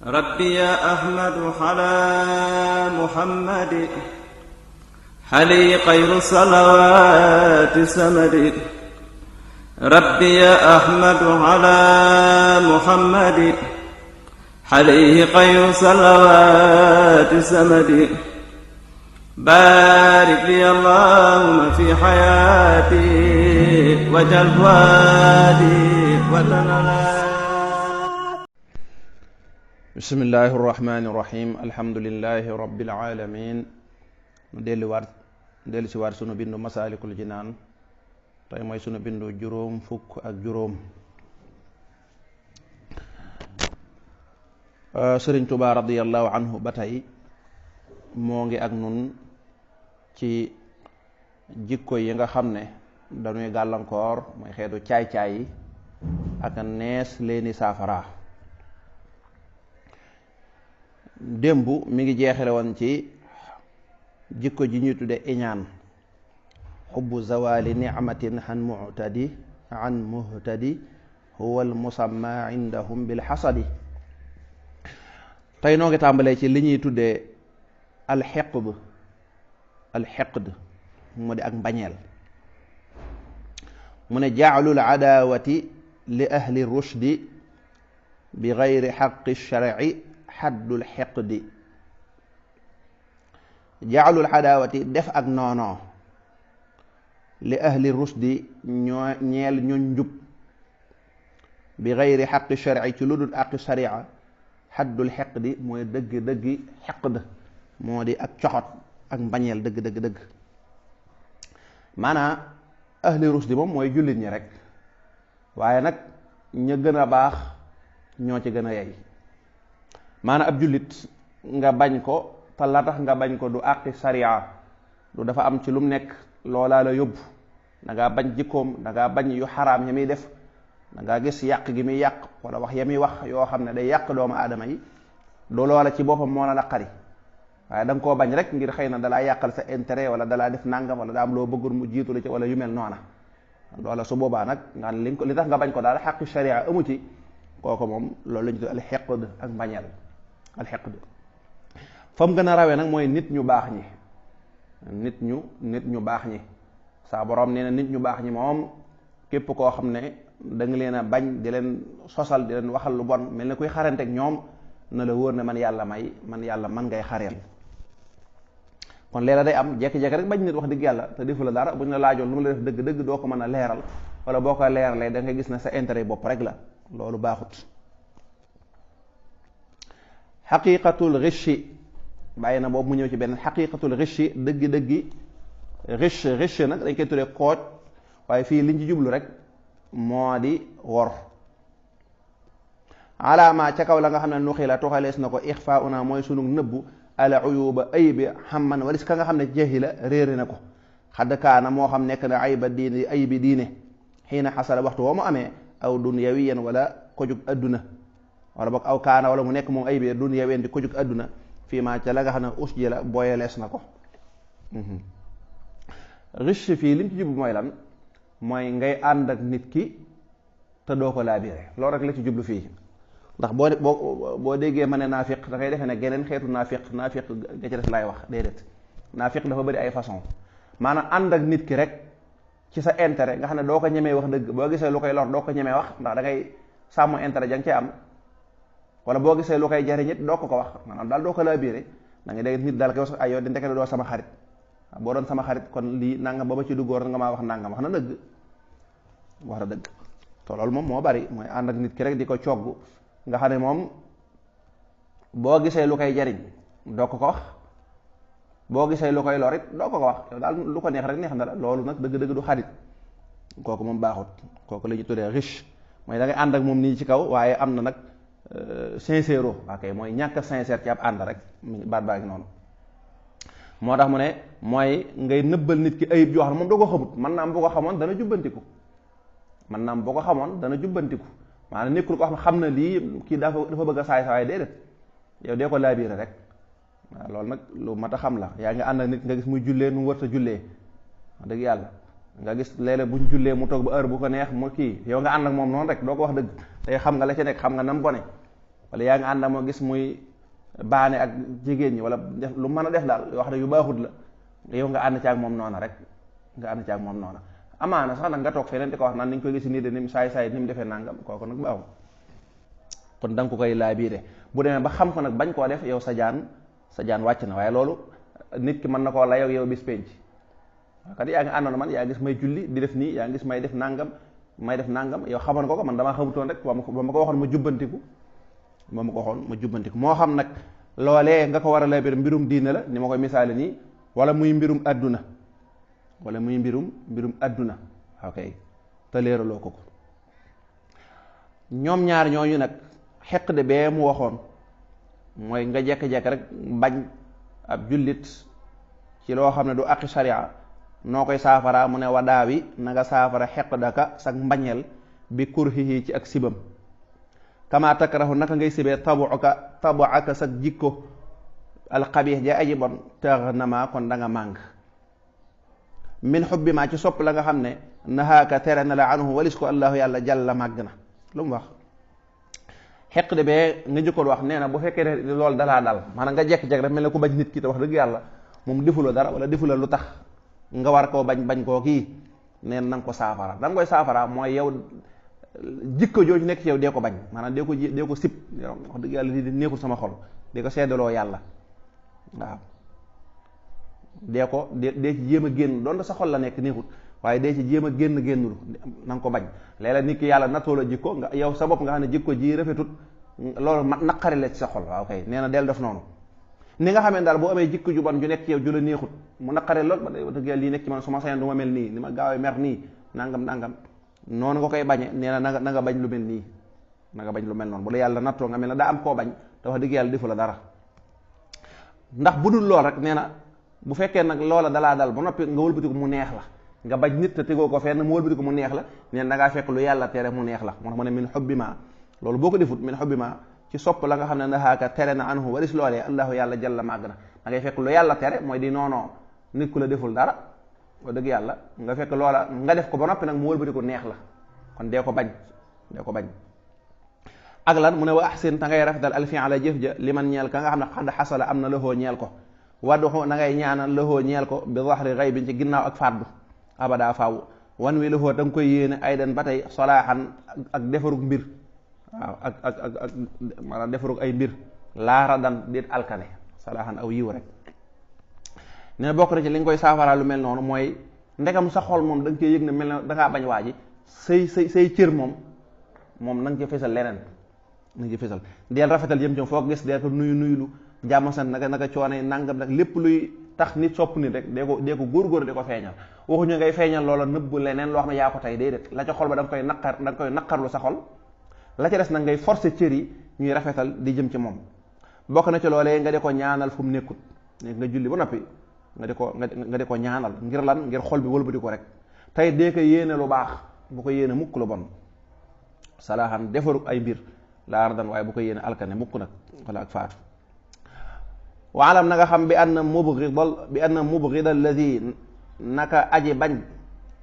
ربي يا أحمد على محمد حلي خير الصلوات سمد. ربي يا أحمد على محمد حليه خير صلوات سمد. بارك لي اللهم في حياتي وجل وادي وتنالي. bismillahi irrahmani irrahim alhamdulilahi rabbil alamin nu dellu si waat sunu bindu masaalikul jinaan tey mooy sunu bindu juróom fukk ak juróom. Sëriñ Tuubaa radiyallahu anhu ba tey moo ngi ak nun ci jikko yi nga xam ne dañuy gàllankoor mooy xeetu caay-caay yi ak nees leeni saafara. démb mi ngi jeexale woon ci jikko ji ñuy tudde iñaan, xubbu zawali nicmatin an muhtadi huwa al musamma indahum bil xasadi. tey noo ngi tàmbalee ci li ñuy tuddee alxeqd mu di ak mbañeel. mu ne jaalul adaawati li ahli rushdi bi gayri xaqi sharci xaddul xeqdi. jaalul adaawati def ak noonoo li ahli rushdi ñeel ñoon njub bi gayri xaqi sharci ci lu dul aqi sharia xaddul xeqdi mooy dëgg-dëggi xeqd moo di ak coxot ak mbañeel dëgg maanaam ahli rushdi moom mooy jullit ñi rek, waaye nag ña gën a baax ñoo ci gën a yey. maanaam ab jullit nga bañ ko te la tax nga bañ ko du àqi sariya, du dafa am ci lu mu nekk loolaa la yóbbu, da ngaa bañ jikkoom, da ngaa bañ yu xaraam ya muy def, da ngaa gis yàq gi muy yàq wala wax ya muy wax yoo xam ne day yàq doomu aadama yi, du loola ci boppam moo la naqari, waaye da nga koo bañ rek ngir xëy na dalaa yàqal sa intérêt wala dalaa def nangam wala daa am loo bëggul mu jiitu la ci wala yu mel noona. loola su boobaa nag nga li tax nga bañ ko daal xaqi sariya amu ci, kooku moom loolu la ñu tudd alxeqd ak mbañeel. alxeqd fa mu gën a rawee nag mooy nit ñu baax ñi, nit ñu baax ñi. saa borom nee na nit ñu baax ñi moom képp koo xam ne da nga leen a bañ di leen sosal di leen waxal lu bon mel ni kuy xaranteeg ñoom, na la wóor ne man yàlla man ngay xareel. kon léeg-la day am jekki-jekki rek bañ nit wax dëgg yàlla te defu la dara, bu ñu la laajoon lu mu la def dëgg-dëgg doo ko mën a leeral, wala boo ko leeralee da nga gis ne sa intérêt bopp rek la, loolu baaxut. xaqiqatul richi bàyyi na boobu mu ñëw ci benn xaqiqatul richi dëggi riche nag dañ koy tuddee kooj, waaye fii liñ ci jublu rek moo di wor. alaama ca kaw la nga xam ne nuxi la tuxalees na ko ixfa una mooy sunu nëbbu ala uyuba aybi xamman walis ka nga xam ne jeexi la réere na ko. xadd kaana moo xam nekk na ayba diine aybi diine xiina xasala waxtu woo mu amee aw dunyawiyan wala kojug adduna, wala boog aw kaana wala mu nekk moom aybi dunyawiyan di kojug adduna fii maa ca la nga xam ne us ji la booyalees na ko. riche fii lim ci jublu mooy lan, mooy ngay ànd ak nit ki te doo ko laabire, loolu rek la ci jublu fii. ndax boo déggee ma ne naafiq da ngay defee ne geneen xeetu naafiq ga ci des laay wax, déedéet. naafiq dafa bëri ay façon, maanaam ànd ak nit ki rek ci sa intérêt nga xam ne doo ko ñemee wax dëgg, boo gisee lu koy lor doo ko ñemee wax ndax da ngay sàmm intérêt ja nga cee am, wala boo gisee lu koy jariñ it doo ko wax, maanaam daal doo ko laabire. da ngay dégg nit daal koy wax ay yow di ndekete doo sama xarit, boo doon sama xarit kon lii nangam ba ma ci duggoor nga maa wax nangam, wax na dëgg te loolu moom moo bari, mooy ànd ak nit ki rek di ko cogg nga xam ne moom boo gisee lu koy jariñ doo ko wax, boo gisee lu koy lor it doo ko wax, yow daal lu ko neex rek neex na la. loolu nag dëgg-dëgg du xarit, kooku moom baaxut. kooku la ñu tuddee riche, mooy da ngay ànd ak moom nii ci kaw waaye am na nag sincère ok mooy ñàkk sincère ci ab ànd rek baat baa ngi noonu. moo tax mu ne mooy ngay nëbbal nit ki ayib joo xam ne moom doo ko xamut, mën naa am boo ko xamoon dana jubbantiku, maanaam nekkul ko xam na lii kii dafa bëgg a saay saay, déedéet yow dee ko laabiire rek. waaw loolu nag lu mat a xam la. yaa ngi ànd ak nit nga gis muy jullee nu mu war a jullee, wax dëgg yàlla nga gis léeg-léeg buñ jullee mu toog ba heure bu ko neex mu kii, yow nga ànd ak moom noonu rek doo ko wax dëgg, tey xam nga la ca nekk, xam nga nam bone, wala yaa ngi ànd moo gis muy baane ak jigéen ñi wala def lu mën a def daal yoo xam ne yu baaxut la yow nga ànd ci ak moom noona rek nga ànd ci ak moom noona amaana sax nag nga toog feneen di ko wax naan niñ koy gis nii de ni mu saay ni mu defee nangam kooku nag baaxul kon da nga ko koy laa biire bu demee ba xam ko nag bañ koo def yow sa jaan wàcc na. waaye loolu nit ki mën na koo la yow bis penc kat yaa ngi àndoon man yaa gis may julli di def nii yaa gis may def nangam yow xamoon ko man damaa xamutoon rek ba ma ko waxoon ma jubbantiku moo xam nag loolee nga ko war a laa biir mbirum diine la ni ma koy misaale nii wala muy mbirum àdduna ok te leeraloo ko ñoom ñaar ñooñu nag xeq de bee mu waxoon mooy nga jekk-jekk rek bañ ab jullit ci loo xam ne du aqi sharia noo koy saafara mu ne wadaawi na nga saafara xeq daka sag mbañeel bi kurhihi ci ak sibam kama takrahu naka ngay sibee tabuaka sag jikko alxabiix ja aji bon tax na ma kon da nga màng min xubbi ma ci sopp la nga xam ne nahaaka tere na la anhu walis ko allahu yàlla jàlla màgg na lu mu wax xeq de bee nga njëkkoon wax nee na bu fekkee ne loolu dalaa dal maanaam nga jekk-jekk rek mel ne ku bañ nit ki te wax dëgg yàlla moom defula dara wala defula lu tax nga war koo bañ koo kii neen na nga ko saafara da nga koy saafara mooy yow jikko jooju nekk ci yow dee ko bañ maanaam dee ko sib wax dëgg yàlla di neexul sama xol dee ko seddaloo yàlla waaw dee ci jéem a génn doon sa xol la nekk neexut waaye dee ci jéem a génnul na nga ko bañ léeg-léeg nit ki yàlla nattoo la jikko nga yow sa bopp nga xam ne jikko ji rafetut loolu naqari la ci sa xol waaw kay nee na del def noonu ni nga xamee daal boo amee jikko ju bon ju nekk ci yow ju la neexut mu naqari lool ba dëgg yàlla lii nekk ci man su ma sañoon du ma mel nii ni ma gaawee mer nii nangam noonu nga koy bañe nee na na nga bañ lu mel nii na nga bañ lu mel noonu bu la yàlla nattoo nga mel ne daa am koo bañ te wax dëgg yàlla defu la dara ndax bu dul lool rek nee na bu fekkee nag loola dalaa dal ba noppi nga wëlbatiku mu neex la nga bañ nit te tegoo ko fenn mu wëlbatiku mu neex la nee na da ngaa fekk lu yàlla tere mu neex la moo tax mu ne min xubbi ma loolu boo ko defut min xubbi ma ci sopp la nga xam ne nahaaka tere na anhu waris loolee allahu yàlla jalla màgg na da ngay fekk lu yàlla tere mooy di noonoo nit ku la deful dara wax dëgg yàlla nga fekk loola nga def ko ba noppi nag mu wëlbatiku neex la kon dee ko bañ ak lan mu ne wa ahsin ta ngay rafetal alfi'ala jëf ja li man ñeel ka nga xam ne xad xasala am na lahoo ñeel ko wadduxu na ngay ñaanal lahoo ñeel ko bi zahri ghaybin ci ginnaaw ak fàddu abada faaw wan wi lahoo da nga koy yéene aydan ba tey solaaxan ak defarug mbir waaw ak maanaam defarug ay mbir laara dan déet alkane solaaxan aw yiw rek ne bokk na ci li nga koy saafara lu mel noonu mooy ndegam sa xol moom da nga koy yëg ne mel na dangaa bañ waa ji say cër moom na nga ci fesal leneen na nga ci fesal deel rafetal jëm ci foo ko gis dee ko nuyulu jàmm sant naka coone nangam nag lépp luy tax nit sopp nit rek dee ko góor di ko feeñal waxuñu ngay feeñal loola nëbb leneen loo xam ne yaa ko tey déedéet la ca xol ba da nga koy naqarlu sa xol la ca des nag ngay forcer cër yi ñuy rafetal di jëm ci moom bokk na ci loolee nga di ko ñaanal fu mu nekkut nga julli ba noppi nga di ko ñaanal ngir lan ngir xol bi wëlbati ko rek tey dee ko yéene lu baax bu ko yéene mukk lu bon salaaxan defaru ay mbir laar dan waaye bu ko yéene alkane mukk nag wala ak faatu waalam na nga xam bi anna mubghida alladi naka aji bañ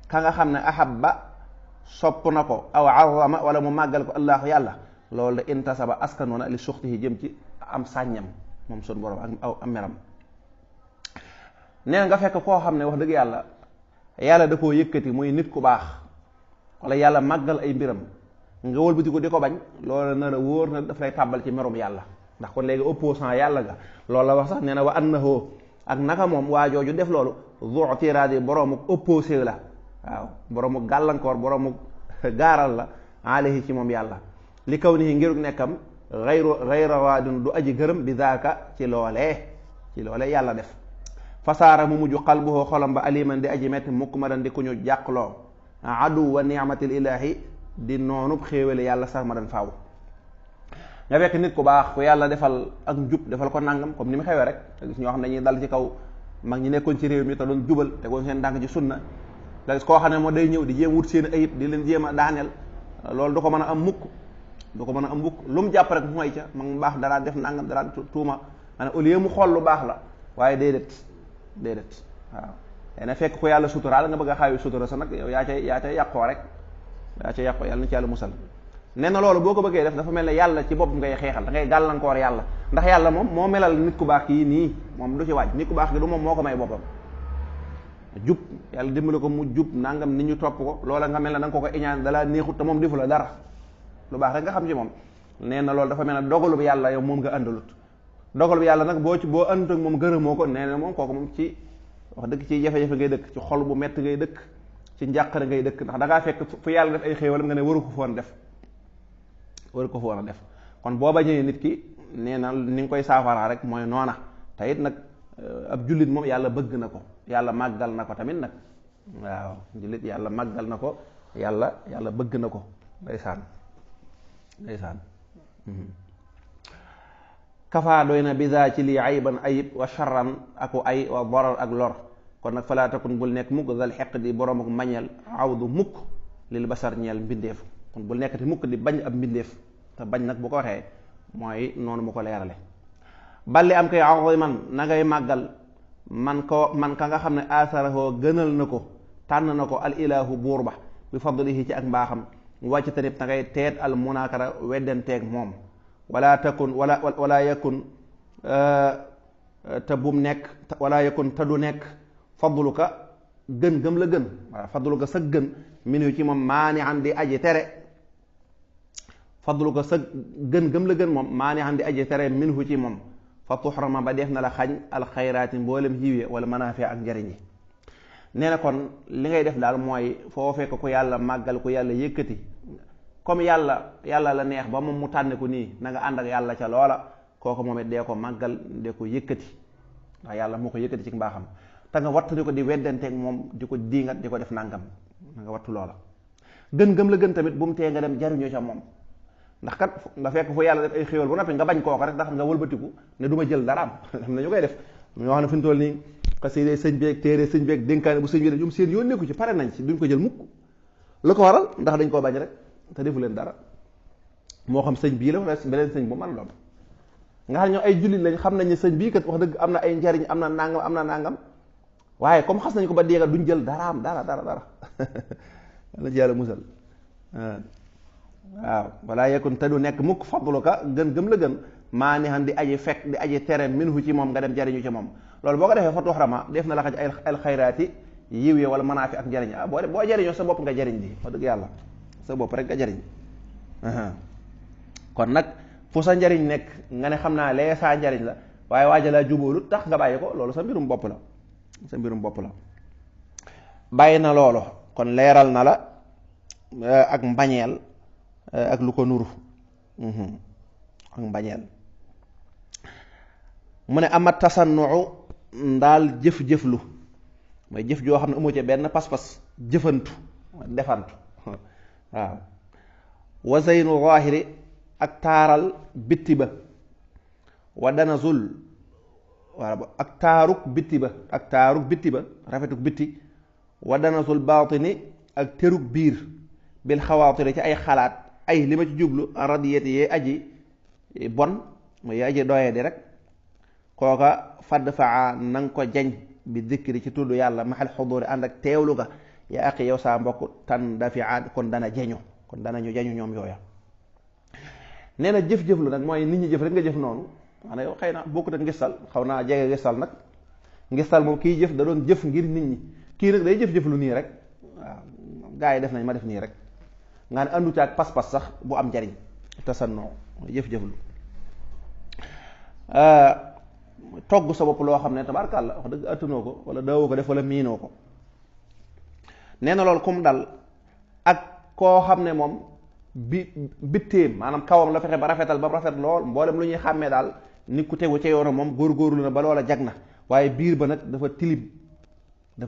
ka nga xam ne ahabba sopp na ko aw arrama wala mu màggal ko allahu yàlla loolu de intasaba askanoona li suxtihi jëm ci am sàññam moom sun borom ak aw am meram nee nga fekk koo xam ne wax dëgg yàlla da koo yëkkati muy nit ku baax wala yàlla màggal ay mbiram nga wëlbati ko di ko bañ loolu na la wóor na daf lay tàbbal ci merum yàlla ndax kon léegi opposant yàlla nga loolu la wax sax nee na wa annahu ak naka moom waa jooju def loolu zu tiraadi boroomu opposé la waaw boroomu gàllankoor boroomu gaaral la alayhi ci moom yàlla li kaw nii ngirug nekkam gayra waadin du aji gërëm bi zaaka ci loolee yàlla def fasaara mu mujj qalbuhu xolam ba aliman di aji metti mukk ma dan di ku ñu jàqloo adu wa ni'matil ilahi di noonub xéewale yàlla sax ma dan faaw nga fekk nit ku baax ku yàlla defal ak njub defal ko nangam comme ni mu xewee rek nga gis ñoo xam ne dañuy dal ci kaw mag ñi nekkoon ci réew mi te doon jubal tegoon seen ndànk ci sunna nga gis koo xam ne moo day ñëw di jéem wut seen ayib di leen jéem a daaneel loolu du ko mën a am mukk lu mu jàpp rek mooy ca mag mu baax dara def nangam dara tuuma maanaam au lieu mu xool lu baax la waaye déedéet waaw dana fekk ko yàlla suturaal nga bëgg a xaawi sutura sa nag yow yaa cay yàqoo rek yaa cay yàqoo yàlla na ci yàlla musal nee na loolu boo ko bëggee def dafa mel ne yàlla ci bopp ngay xeexal da ngay gàllankoor yàlla, ndax yàlla moom moo melal nit ku baax kii nii, moom du ci waaj. Nit ku baax ki du moom moo ko may boppam jub, yàlla dimbali ko mu jub nangam nit ñu topp ko, loola nga mel ne da nga ko iñaan dalaa neexut te moom defu la dara, lu baax rek nga xam ci moom. nee na loolu dafa mel ne dogalu bi yàlla yow moom nga àndalut. dogalu bi yàlla nag boo àndut ak moom gërëmoo ko, nee na moom kooku moom ci wax dëgg ci jafe-jafe ngay dëkk, ci xol bu mett ngay dëkk, ci njàqare ngay dëkk, ndax da ngaa fekk fu yàlla def ay xéewalam nga ne waru ko foon def, waru ko foon a def. kon boo bañee nit ki nee na ni nga koy saafaraa rek mooy noona. te it nag ab jullit moom yàlla bëgg na ko, yàlla màggal na ko tamit nag, waaw jullit yàlla màggal na ko, yàlla bëgg na ko. ndeysaan kafaa doy na bisa ci lii ayban ayib wa charran aku ay wa darar ak lor. kon nag falaa takun bul nekk mukk dal xeq di borom ak mañeel awdu mukk lil basar ñeel mbindeef. kon bul nekkati mukk di bañ ab mbindeef, te bañ nag bu ko waxee mooy noonu mu ko leerale. balli am koy aziman na ngay màggal man ka nga xam ne asarahoo gënal na ko, tànn na ko al ilahu buur ba bi fadlihi ci ak mbaaxam. wàcc tanit na ngay teet al munakara weddanteeg moom. wala yakun te bum nekk wala yakun te du nekk fadluka gën gëm la gën, wala fadluka sa gën minu ci moom maani an di aji tere. fadluka sa gën gëm la gën moom maani an di aji tere minhu ci moom. fa tuxrama ba def na la xañ alxayraati mboolem yiwee wala manaafi ak njariñ yi. nee na kon li ngay def daal mooy foo fekk ku yàlla màggal, ku yàlla yëkkati, comme yàlla la neex ba moom mu tànne ko nii, na nga ànd ak yàlla ca loola. kooku moom it dee ko màggal, dee ko yëkkati, ndax yàlla moo ko yëkkati ci mbaaxam. te nga wattu di ko di weddanteeg moom, di ko diingat, di ko def nangam, na nga wattu loola. gën gëm la gën tamit bu mu tee nga dem jariñoo ca moom, ndax kat nga fekk fu yàlla def ay xéewal bu noppi nga bañ kooka rek ndax nga wëlbatiku ne du ma jël dara am na ñu koy def. ñoo xam ne fi mu toll nii xasida sëñ beeg téere sëñ beeg dénkaane bu sëñ bi ñoom seen yoon nekku ci, pare nañ ci, duñ ko jël mukk. lu ko waral ndax dañ koo bañ rek te defu leen dara, moo xam sëñ bii la wala beneen sëñ bu man lool. nga xam ne ñoo ay jullit lañ, xam nañ ne sëñ bii kat wax dëgg am na ay njariñ, am na nangam, waaye comme xas nañ ko ba déega duñ jël dara la jàlla musal. waaw wala yakun te du nekk mukk fadluka gën gëm la gën maa ni xam di aji fekk di aji tere minhu ci moom nga dem jariñu ci moom. loolu boo ko defee fa tuxrama def na la xaj ay xayraati yiw yi wala manaafi ak njariñ. boo jariñoo sa bopp nga jariñ di wax dëgg yàlla sa bopp rek nga jariñ. kon nag fu sa njariñ nekk nga ne xam naa lee saa njariñ la, waaye waaja laa jubóolu tax nga bàyyi ko, loolu sa mbirum bopp la. bàyyi na loolu kon leeral na la ak mbañeel ak lu ko nuru ak mbañeel. mu ne ama tasannuu ndaal jëf-jëflu mooy jëf joo xam ne amu ci benn pas-pas, jëfantu defantu waaw. wa zeynu zahiri ak taaral bitti ba, wa danazul waaw ak taaruk bitti ba rafetuk bitti, wa danazul baatini ak teruk biir, bil xawaatiri ci ay xalaat, ay li ma ci jublu radiyati yee aji bon mooy yee aji doyee di rek. kooka fadd faa nanga ko jañ bi dikri ci tudd yàlla maxal xuduri ànd ak teewlu ga yaa aqi yow saa mbokk tan dafiaat kon dana jañu jañu ñoom yooya. nee na jëf-jëflu nag mooy nit ñi jëf rek nga jëf noonu, maanaam yow xëy na bokkut ak ngistal, xaw naa jege ngistal nag. ngistal moom kii jëf da doon jëf ngir nit ñi, kii nag day jëf-jëflu nii rek, waaw gaa yi def nañ ma def nii rek, nga ne àndu ak pas-pas sax bu am njariñ. tasannoo jëf-jëflu togg sa bopp loo xam ne tabaarkàlla wax dëgg attanoo ko wala daawoo ko def wala miinoo ko. nee na loolu kum dal ak koo xam ne moom bitteem maanaam kawam la fexe ba rafetal ba rafet lool, mboolem lu ñuy xàmmee daal nit ku tegu ca yoonam moom góorgóorlu na ba loola jag na, waaye biir ba nag dafa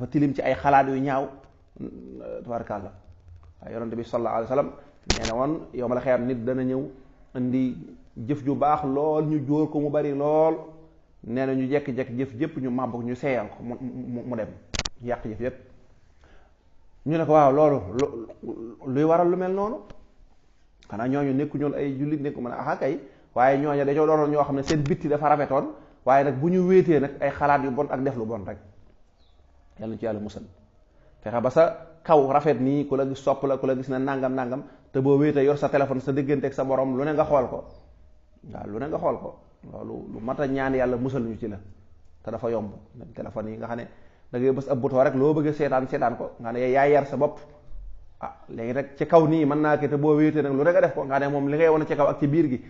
tilim ci ay xalaat yu ñaaw tabaarkàlla. waaye yonent bi sallallahu alayhi wa sallam nee na woon yow ma la xeyam nit dana ñëw indi jëf ju baax lool ñu jóor ko mu bari lool, nee na ñu jekki-jekki jëf jëpp ñu màbb ñu seeyal ko mu dem yàq jëf yépp. ñu ne ko waaw loolu luy waral lu mel noonu, xanaa ñooñu nekku ñoon ay jullit nekku mën a aha kay, waaye ñooñu dañoo doonoon ñoo xam ne seen bitti dafa rafetoon, waaye nag bu ñu wéetee nag ay xalaat yu bon ak def lu bon rek. yàlla ci yàlla musal fexe ba sa kaw rafet nii ku la gis sopp la, ku la gis ne nangam te boo wéetee yor sa téléphone sa digganteeg sa borom lu ne nga xool ko waaw lu ne nga xool ko loolu lu mat a ñaan yàlla musal ñu ci la te dafa yomb téléphone yi nga xam ne da ngay bës ab bouton rek loo bëgg seetaan ko nga ne yaay yar sa bopp léegi nag ci kaw nii mën naa ki te boo wéetee nag lu ne nga def ko nga ne moom li ngay wane ci kaw ak ci biir gi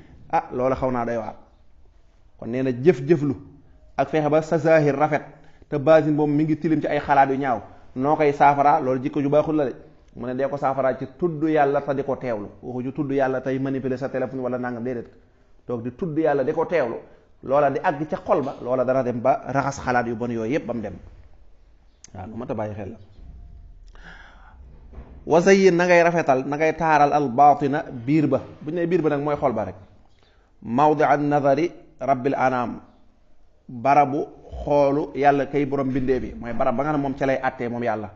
loolu xaw naa doy waar kon nee na jëf-jëflu ak fexe ba sa zahir rafet te baatin boobu mi ngi tilim ci ay xalaat yu ñaaw noo koy saafara loolu jikko ju baaxul la de mu ne dee ko saafara ci tudd yàlla te di ko teewlu waxuñu tudd yàlla tey manipuler sa téléphone wala nangam déedéet donc di tudd yàlla di ko teewlu loola di àgg ca xol ba loola dana dem ba raxas xalaat yu bon yooyu yépp ba mu dem waaw lu mat a bàyyi xel la wasayin na ngay rafetal na ngay taaral al baatina biir ba bu ñu ne biir ba nag mooy xol ba rek mawdi an nazari rabbil anam barabu xoolu yàlla kay borom bindee bi mooy barab ba nga xam ne moom ca lay attee moom yàlla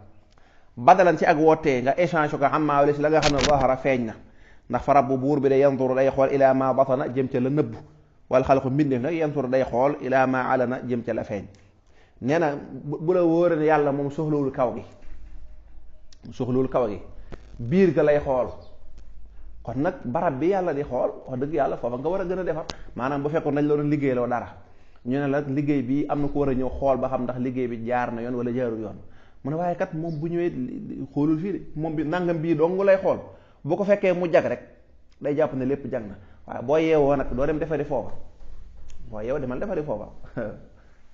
badalan ci ak wootee nga échange ko xam maa wala si la nga xam ne zahara feeñ na ndax fa rabbu buur bi day yanturu day xool ilaa ma batana jëm ca la nëbb wala xalqu mbindeef nag yanturu day xool ilaa ma alana jëm ca la feeñ nee na bu la wóore ne yàlla moom soxlawul kaw gi biir ga lay xool kon nag barab bi yàlla di xool wax dëgg yàlla foofa nga war a gën a defar maanaam bu fekkoon dañ la doon liggéeyloo dara ñu ne la liggéey bi am na ko war a ñëw xool ba xam ndax liggéey bi jaar na yoon wala jaarul yoon mu ne waaye kat moom bu ñëwee xoolul fii de moom bi nangam bii dong lay xool bu ko fekkee mu jag rek day jàpp ne lépp jag na waaye boo yeewoo nag doo dem defari foofa boo yeewoo demal defari foofa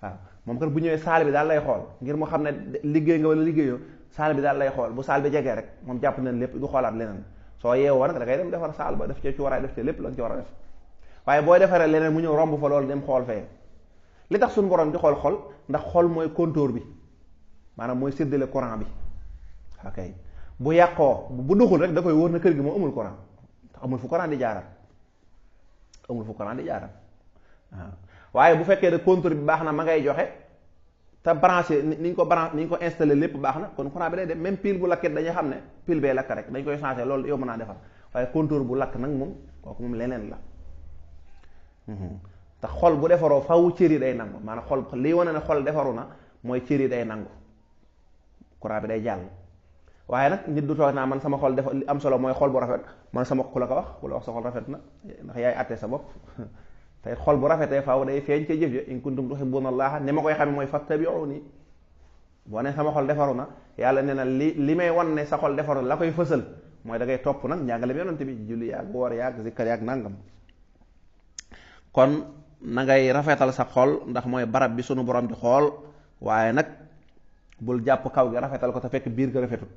waaw moom kat bu ñëwee saal bi daal lay xool ngir mu xam ne liggéey nga wala liggéeyoo saal bi daal lay xool bu saal bi jegee rek moom jàpp nañ lépp du xoolaat leneen soo yeewoo nag da ngay dem defar saal ba def ci war a def ci lépp la nga ci war a def waaye boo defaree leneen mu ñëw romb fa loolu dem xool fee li tax suñu borom di xool xol ndax xol mooy compteur bi maanaam mooy séddale courant bi ok bu yàqoo bu duxul rek da koy wóor na kër gi moo amul courant ndax amul fu courant di jaaral waaw waaye bu fekkee ne compteur bi baax na ma ngay joxe te branché ni ñu ko installé lépp baax na kon courant bi day dem même pile bu lakkee dañuy xam ne pile bee lakk rek dañ koy changé loolu yow mën naa defar waaye compteur bu lakk nag moom kooku moom leneen la te xol bu defaroo faw cër yi day nangu maanaam xol liy wane ne xol defaru na mooy cër yi day nangu courant bi day jàll waaye nag nit du toog naa man sama xol dafa li am solo mooy xol bu rafet man sama ku la ko wax ku la wax sa xol rafet na ndax yaay àttee sa bopp te xol bu rafetee faaw day feeñ ca jëf ja in kuntum tuhibbuna allaha ni ma koy xamee mooy fattabi'uni boo ne sama xol defaru na yàlla nee na li may wan ne sa xol defaru na la koy fësal mooy da ngay topp nag njàngale bi yonante bi julli yaag woor yaag zikkar yaag nangam kon na ngay rafetal sa xol ndax mooy barab bi sunu borom di xool waaye nag bul jàpp kaw gi rafetal ko te fekk biir ga rafetut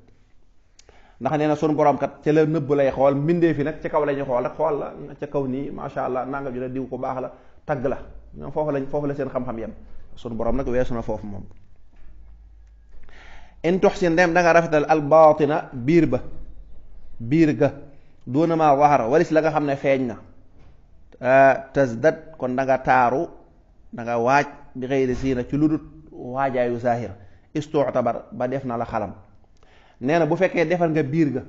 ndax nee na sunu borom kat ca la nëbb lay xool mbindee fi nag ci kaw la ñuy xool rek xool la ca kaw nii macha allah nangam ju ne diw ko baax la tagg la ñoom foofu la seen xam-xam yem sunu borom nag weesu na foofu moom in tuxsin dem da nga rafetal al baatina biir ga doona ma waxara walis la nga xam ne feeñ na tasdad kon da nga taaru da nga waaj bi xëyri siina ci ludut waajaayu zahir istu'tabar ba def na la xalam nee na bu fekkee defal nga biir ga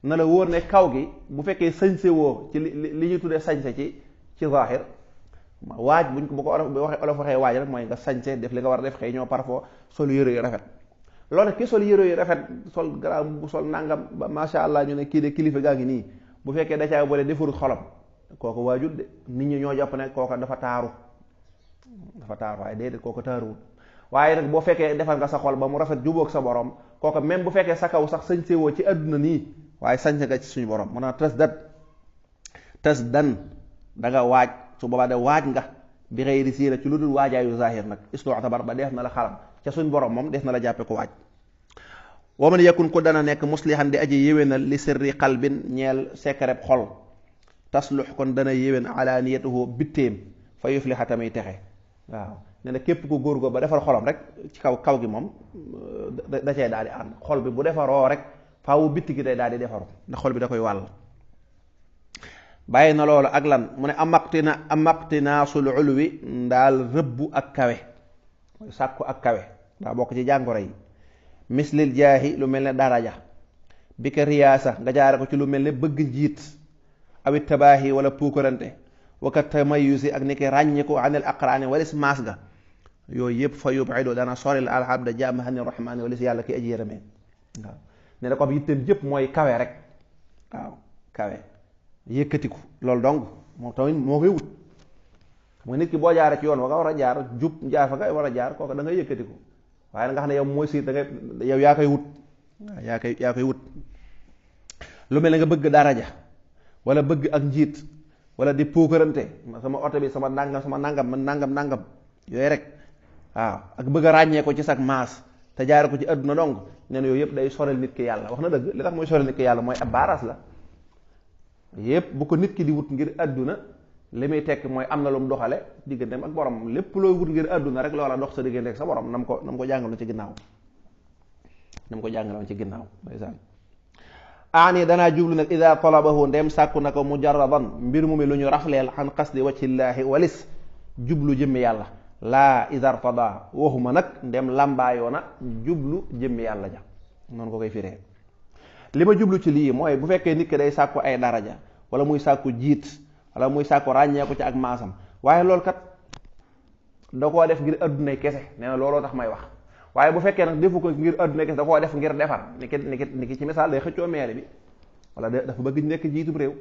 na la wóor ne kaw gi bu fekkee sañse woo ci li ñu tuddee sañse ci zahir waaj bu ko waxee olof waxee waaj rek mooy nga sañse def li nga war a def xëy ñoo parfois sol yére yu rafet loolu nag ki sol yére yu rafet sol garaam bu sol nangam ba macha allah ñu ne kii de kilifa gaa ngi nii bu fekkee da caa boole defarul xolam kooku waajul de nit ñi ñoo jàpp ne kooka dafa taaru waaye déedéet kooka taaruwul waaye nag boo fekkee defal nga sa xol ba mu rafet jubóog sa borom kooka même bu fekkee sa kaw sax sañse woo ci àdduna nii waaye sañse nga ci suñu borom mën naa tas dan da nga waaj su boobaa de waaj nga bi xëyri siira ci lu dul waajaayu zahir nag istu'tabar ba def na la xalam ca suñ borom moom def na la jàppe ko waaj wa man yakun ko dana nekk muslihan di aji yéwénal li sirri qalbin ñeel sekkareb xol taslux kon dana yéwén alaniyatuhu bitteem fa yufliha tamay texe waaw nee na képp ku góor ba defar xolam rek ci kaw gi moom da cee daal di ànd xol bi bu defaroo rek faawu bitti gi day daal di defaru ndax xol bi da koy wàll bàyyi na loolu ak lan mu ne amaqtinaasul ulwi ndaal rëbbu ak kawe mooy sàkku ak kawe daa bokk ci jàngoro yi mislil jaahi lu mel ne daraja bi ka riyaasa nga jaare ko ci lu mel ne bëgg njiit awit tabaahi wala puukarante waka tamayusi ak ni ki ràññiku anil aqraani walis maas ga yooyu yëpp fa yub'idu dana soril alhamda jaam hani rahmaani walis yàlla ki aji yërëmee waaw ne na ko ab yitteem jëpp mooy kawe rek waaw kawe yëkkatiku loolu dong moo tamit moo koy wut. xam nga nit ki boo jaaree ci yoon wa nga war a jaar jub jaar fa nga war a jaar kooku da ngay yëkkatiku waaye nga xam ne yow mooy siit da ngay yow yaa koy wut waaw yaa koy wut. lu mel ne nga bëgg daraja wala bëgg ak njiit wala di puukarante sama oto bi sama nangam man nangam yooyu rek waaw ak bëgg a ràññee ko ci sag maas te jaare ko ci àdduna dong nee na yooyu yëpp day sorel nit ki yàlla wax na dëgg li tax mooy sorel nit ki yàlla mooy ab baaraas la yëpp bu ko nit ki di wut ngir àdduna li muy tekk mooy am na lu mu doxale digganteem ak borom lépp looy wut ngir àdduna rek loola dox sa diggante ak sa borom nam ko jàngaloon ci ginnaaw ndeysaan aani danaa jublu nag ida talabahu ndem sàkku na ko mujarradan mbir mu mi lu ñu rafleel xan qasdi wajhillaahi walis jublu jëmmi yàlla laa idartada waxuma nag ndem làmbaayoo na jublu jëmmi yàlla ja noonu ko koy firee li ma jublu ci lii mooy bu fekkee nit ki day sàkku ay daraja wala muy sàkku jiit wala muy sàkku ràññeeku ci ak maasam waaye loolu kat da koo def ngir addunay kese nee na looloo tax may wax waaye bu fekkee nag defu ko ngir addunay kese da koo def ngir defar ni ki ci misaal day xëccoo meere bi wala dafa bëgg nekk jiitub réew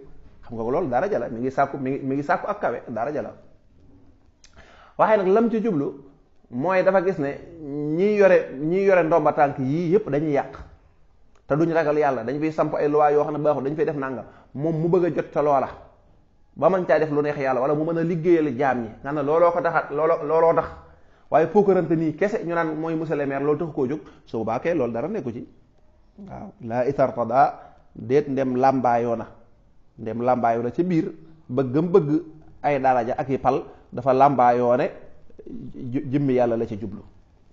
xam nga ko loolu daraja la mi ngi sàkku ak kawe daraja la waaye nag lam ci jublu mooy dafa gis ne ñi yore ndomba tànk yii yëpp dañuy yàq te duñ ragal yàlla dañ fiy samp ay loi yoo xam ne baaxul dañ fay def nangam moom mu bëgg a jot ca loola ba mën caa def lu neex yàlla wala mu mën a liggéeyal jaam ñi nga ne looloo tax waaye pookarante nii kese ñu naan mooy monsieur le maire loolu tax koo jóg su boobaa kay loolu dara nekku ci waaw laa itartada déet ndem làmbaayoo na ci biir bëgg ay daraja ak i pal dafa làmbaayoo ne jëmmi yàlla la ci jublu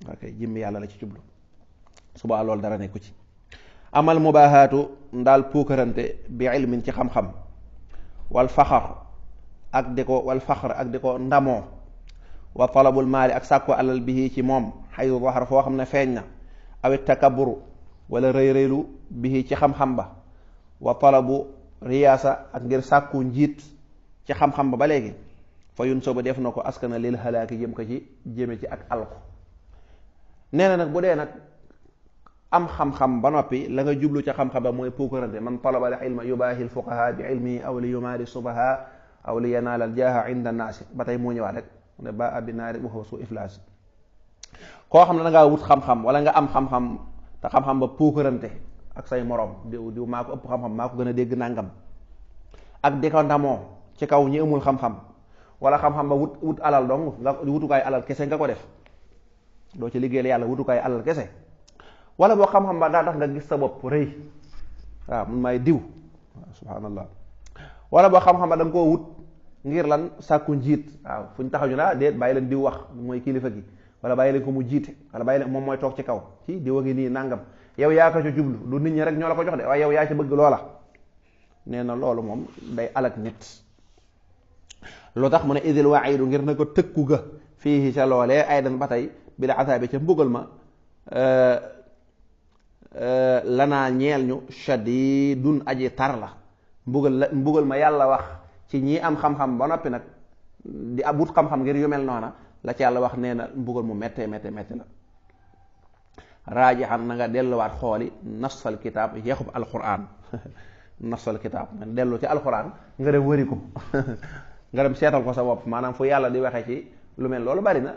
ok jëmmi yàlla la ci jublu suba loolu dara nekku ci amal mubaahaatu ndaal puukarante bi ilmin ci xam-xam wal faxar ak di ko ndamoo wa talabul maali ak sàkku alal bihi ci moom xayu waxar foo xam ne feeñ na awit takaburu wala rëy-rëylu bihi ci xam-xam ba wa talabu riyaasa ak ngir sàkku njiit ci xam-xam ba léegi fa yun sooba def na ko askana lil halaaki jëme ci ak alku nee na nag bu dee nag am xam-xam ba noppi la nga jublu ca xam-xam ba mooy puukarante man talaba al ilma yubaahi al fuqaha bi ilmihi aw li yumaari subaha aw li yanaal al jaaha inda naasi ba tey moo ñëwaat rek mu ne ba abi naari waxwa su iflaas koo xam ne da ngaa wut xam-xam wala nga am xam-xam te xam-xam ba puukarante ak say morom diw maa ko ëpp xam-xam maa ko gën a dégg nangam ak di ko ndamoo ci kaw ñi amul xam-xam wala xam-xam ba wut alal dong nga wutukaay alal kese nga ko def doo ci liggéeyal yàlla wutukaay alal kese wala boo xam-xam ba daa tax nga gis sa bopp rëy waaw mun maay diw waaw subhaanallah wala boo xam-xam ba da nga koo wut ngir lan sàkku njiit waaw fu ñu taxaw ñu la déet bàyyi leen diw wax mooy kilifa gi wala bàyyi leen ko mu jiite wala bàyyi leen moom mooy toog ci kaw ci diw a ngi nii nangam yow yaa ko ci jublu du nit ñi rek ñoo la ko jox de waaye yow yaa ci bëgg loola nee na loolu moom day alak nit loo tax mu ne idil wa'idu ngir na ko tëkku ga fii ca loolee ay dan ba tey bi la ataabi ca mbugal ma lanaa ñeel ñu shadidun aji tar la mbugal ma yàlla wax ci ñi am xam-xam ba noppi nag di ab wut xam-xam ngir yu mel noona la ci yàlla wax nee na mbugal mu méttee la raajixan na nga delluwaat xooli nasfal kitaab yeexub alquran nasfal kitaab nga dellu ci alquran nga dem wëri ko nga dem seetal ko sa bopp maanaam fu yàlla di waxee ci lu mel loolu bari na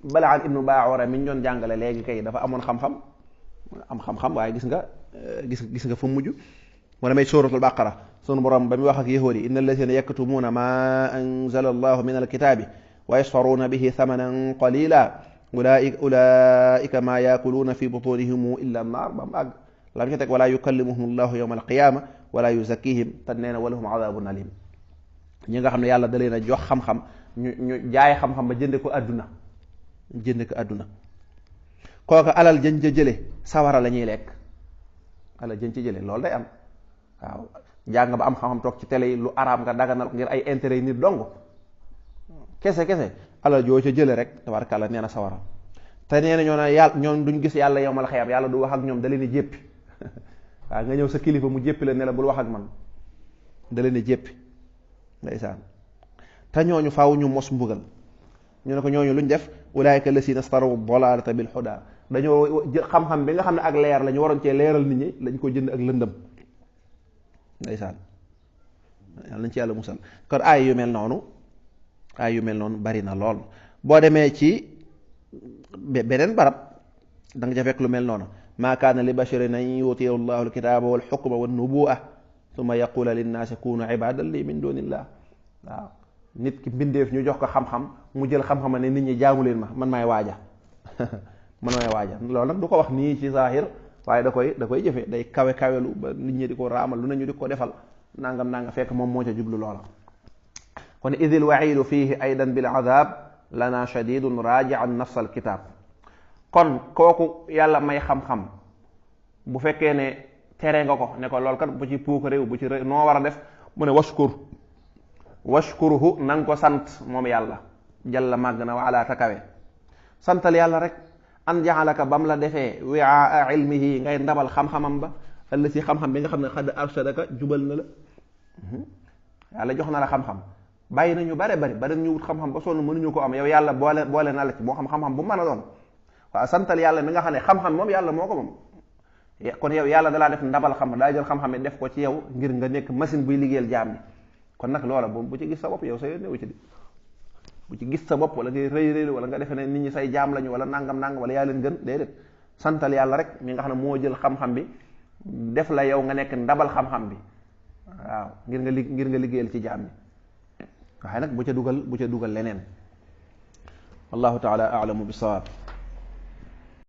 Balaan ibnu Baawara mi ñu doon jàngale léegi kay dafa amoon xam-xam waaye gis nga fu mujj wala may suratul baqara sunu borom ba muy wax ak yahuud yi inna allazina yaktumuuna ma anzala allahu min alkitaabi wa yasfaruuna bihi thamanan qalila ulaika ma yaakuluuna fi butunihim illa annaar ba mu àgg lam ca teg wala yukallimuhum allahu yawma alqiyama wala yuzakkihim te nee na walahum adabun alim ñi nga xam ne yàlla da leen a jox xam-xam ñu jaay xam-xam ba jënde ko àdduna kooka alal jën ca jële sawara la ñuy lekk alal jën ca jële loolu day am waaw jàng ba am xam-xam toog ci télé yi lu araam nga daganal ngir ay intérêt yi nit dong kese alal joo ca jële rek tabarkàlla nee na sawara te nee na ñoom duñ gis yàlla yowmal xiyaam yàlla du wax ak ñoom da leen di jéppi waaw nga ñëw sa kilifa mu jéppi la ne la bul wax ak man da leen di jéppi ndeysaan te ñooñu faaw ñu mos mbugal ñu ne ko ñooñu luñ def ulaayika lasina staraw dalalata bil huda dañoo xam-xam bi nga xam ne ak leer la ñu waroon cee leeral nit ñi lañ ko jënd ak lëndëm ndeysaan yàlla nañ ci yàlla musal. kon aay yu mel noonu bari na lool. boo demee ci beneen barab da nga ca fekk lu mel noonu maa kaana li basharin an yutiya allahu alkitaaba wal xukma wan nubuwa summa yaqula linnaasi kunu ibadan li min dunillah. waaw nit ki mbindeef ñu jox ko xam-xam mu jël xam-xam ne nit ñi jaamu leen ma man maay waaja man maay waaja. loolu nag du ko wax nii ci zahir waaye da koy jëfe day kawelu ba nit ñi di ko raamal lu nañu di ko defal nangam fekk moom moo ca jublu loola. kon idil wa'idu fihi aydan bil adab lana shadidun raji'an nafs al kitab. kon kooku yàlla may xam-xam bu fekkee ne tere nga ko ne ko loolu kat bu ci puuk réew bu ci noo war a def mu ne washkuruhu na nga ko sant moom yàlla jalla màgg na wa ala takawe santal yàlla rek an ja'alaka bam la defee wi'aa ilmihi ngay ndabal xam-xamam ba ëllëg si xam-xam bi nga xam ne xad arshadaka jubal na la. yàlla jox na la xam-xam bàyyi nañu bari ñu wut xam-xam ba sonn mënuñu ko am yow yàlla boole na la ci moo xam-xam bu mën a doon. waaw santal yàlla mi nga xam ne xam-xam moom yàlla moo ko moom kon yow yàlla dalaa def ndabal xam daa jël xam-xam def ko ci yow ngir nga nekk machine buy liggéeyal jaam bi. kon nag loola bu ci gis sa bopp yow sa yoon newu ci di bu ci gis sa bopp wala ngay rëy wala nga defe ne nit ñi say jaam lañu wala nangam wala yaa leen gën déedéet santal yàlla rek mi nga xam ne moo jël xam-xam bi def la yow nga nekk ndabal xam-xam bi waaw ngir nga liggéeyal ci jaam bi waaye nag bu ca dugal leneen wallahu taala a'lamu bis-sawab.